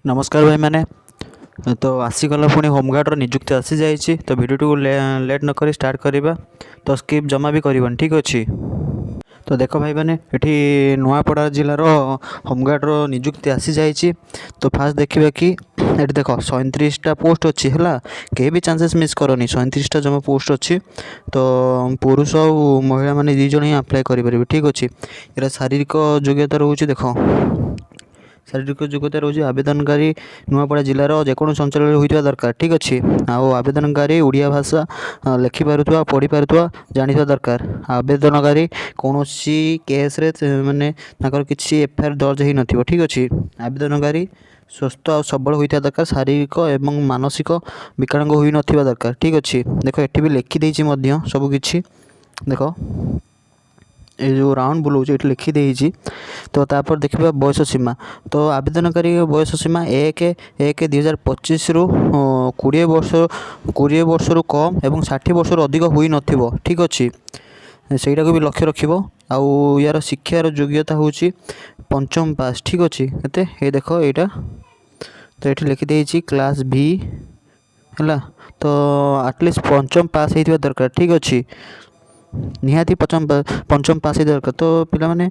ନମସ୍କାର ଭାଇମାନେ, ତ ଆସିଗଲା ପୁଣି ହୋମଗାର୍ଡ଼ର ନିଯୁକ୍ତି ଆସିଯାଇଛି। ତ ଭିଡ଼ିଓଟିକୁ ଲେଟ୍ ନକରି ଷ୍ଟାର୍ଟ କରିବା, ତ ସ୍କିପ୍ ଜମା ବି କରିବନି, ଠିକ୍ ଅଛି? ତ ଦେଖ ଭାଇମାନେ, ଏଠି ନୂଆପଡ଼ା ଜିଲ୍ଲାର ହୋମଗାର୍ଡ଼ର ନିଯୁକ୍ତି ଆସିଯାଇଛି। ତ ଫାର୍ଷ୍ଟ ଦେଖିବା କି ଏଠି ଦେଖ 37ଟା ପୋଷ୍ଟ ଅଛି, ହେଲା? କେହି ବି ଚାନ୍ସେସ୍ ମିସ୍ କରନି। 37ଟା ଜମା ପୋଷ୍ଟ ଅଛି। ତ ପୁରୁଷ ଆଉ ମହିଳାମାନେ 2 ଜଣ ହିଁ ଆପ୍ଲାଏ କରିପାରିବେ, ଠିକ୍ ଅଛି? ଏଇଟା ଶାରୀରିକ ଯୋଗ୍ୟତା ରହୁଛି। ଦେଖ, ଶାରୀରିକ ଯୋଗ୍ୟତା ରହୁଛି, ଆବେଦନକାରୀ ନୂଆପଡ଼ା ଜିଲ୍ଲାର ଯେକୌଣସି ଅଞ୍ଚଳରେ ହୋଇଥିବା ଦରକାର, ଠିକ୍ ଅଛି? ଆଉ ଆବେଦନକାରୀ ଓଡ଼ିଆ ଭାଷା ଲେଖିପାରୁଥିବା, ପଢ଼ିପାରୁଥିବା ଜାଣିଥିବା ଦରକାର। ଆବେଦନକାରୀ କୌଣସି କେସ୍ରେ ମାନେ ତାଙ୍କର କିଛି ଏଫଆଇଆର୍ ଦର୍ଜ ହେଇନଥିବ, ଠିକ୍ ଅଛି? ଆବେଦନକାରୀ ସୁସ୍ଥ ଆଉ ସବଳ ହୋଇଥିବା ଦରକାର, ଶାରୀରିକ ଏବଂ ମାନସିକ ବିକଳାଙ୍ଗ ହୋଇନଥିବା ଦରକାର, ଠିକ୍ ଅଛି? ଦେଖ, ଏଠି ବି ଲେଖିଦେଇଛି ମଧ୍ୟ ସବୁକିଛି। ଦେଖ, ଏ ଯେଉଁ ରାଉଣ୍ଡ ବୁଲଉଛି, ଏଠି ଲେଖିଦେଇଛି। ତ ତାପରେ ଦେଖିବା ବୟସ ସୀମା। ତ ଆବେଦନକାରୀ ବୟସ ସୀମା 1/1/2025ରୁ 20 ବର୍ଷ, 20 ବର୍ଷରୁ କମ୍ ଏବଂ 60 ବର୍ଷରୁ ଅଧିକ ହୋଇନଥିବ, ଠିକ୍ ଅଛି? ସେଇଟାକୁ ବି ଲକ୍ଷ୍ୟ ରଖିବ। ଆଉ ୟାର ଶିକ୍ଷାର ଯୋଗ୍ୟତା ହେଉଛି ପଞ୍ଚମ ପାସ୍, ଠିକ୍ ଅଛି? କେତେ? ଏଇ ଦେଖ, ଏଇଟା ତ ଏଠି ଲେଖିଦେଇଛି କ୍ଲାସ୍ ଭି, ହେଲା? ତ ଆଟଲିଷ୍ଟ ପଞ୍ଚମ ପାସ୍ ହେଇଥିବା ଦରକାର, ଠିକ୍ ଅଛି? ନିହାତି ପଞ୍ଚମ ପାସ୍ ହେଇଥିବା ଦରକାର। ତ ପିଲାମାନେ,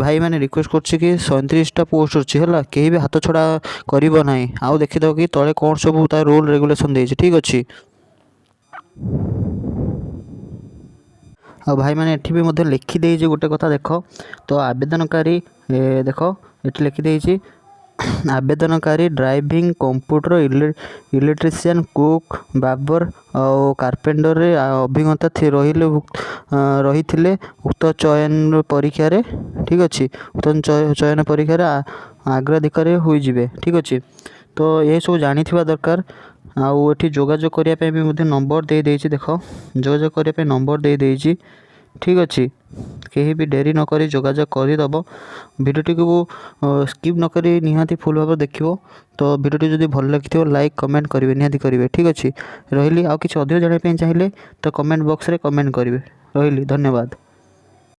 ଭାଇମାନେ, ରିକ୍ୱେଷ୍ଟ କରୁଛି କି 37ଟା ପୋଷ୍ଟ ଅଛି, ହେଲା? କେହି ବି ହାତ ଛଡ଼ା କରିବ ନାହିଁ। ଆଉ ଦେଖିଦେବ କି ତଳେ କ'ଣ ସବୁ ତା ରୁଲ୍ ରେଗୁଲେସନ୍ ଦେଇଛି, ଠିକ୍ ଅଛି? ଆଉ ଭାଇମାନେ, ଏଠି ବି ମଧ୍ୟ ଲେଖିଦେଇଛି ଗୋଟେ କଥା, ଦେଖ। ତ ଆବେଦନକାରୀ, ଦେଖ, ଏଠି ଲେଖିଦେଇଛି, ଆବେଦନକାରୀ driving, computer, electrician, cook, barber ଆଉ କାର୍ପେଣ୍ଟରରେ ଅଭିଜ୍ଞତା ରହିଲେ, ରହିଥିଲେ ଉକ୍ତ ଚୟନ ପରୀକ୍ଷାରେ, ଠିକ୍ ଅଛି, ଉକ୍ତ ଚୟନ ପରୀକ୍ଷାରେ ଅଗ୍ରାଧିକାର ହୋଇଯିବେ, ଠିକ୍ ଅଛି? ତ ଏସବୁ ଜାଣିଥିବା ଦରକାର। ଆଉ ଏଠି ଯୋଗାଯୋଗ କରିବା ପାଇଁ ବି ମଧ୍ୟ ନମ୍ବର ଦେଇଦେଇଛି। ଦେଖ, ଯୋଗାଯୋଗ କରିବା ପାଇଁ ନମ୍ବର ଦେଇଦେଇଛି, ଠିକ୍ ଅଛି? କେହି ବି ଡେରି ନକରି ଯୋଗାଯୋଗ କରିଦେବ। ଭିଡ଼ିଓଟିକୁ ସ୍କିପ୍ ନକରି ନିହାତି ଫୁଲ୍ ଭାବରେ ଦେଖିବ। ତ ଭିଡ଼ିଓଟି ଯଦି ଭଲ ଲାଗିଥିବ, ଲାଇକ୍ କମେଣ୍ଟ କରିବେ, ନିହାତି କରିବେ, ଠିକ୍ ଅଛି? ରହିଲି। ଆଉ କିଛି ଅଧିକ ଜାଣିବା ପାଇଁ ଚାହିଁଲେ ତ କମେଣ୍ଟ ବକ୍ସରେ କମେଣ୍ଟ କରିବେ। ରହିଲି, ଧନ୍ୟବାଦ।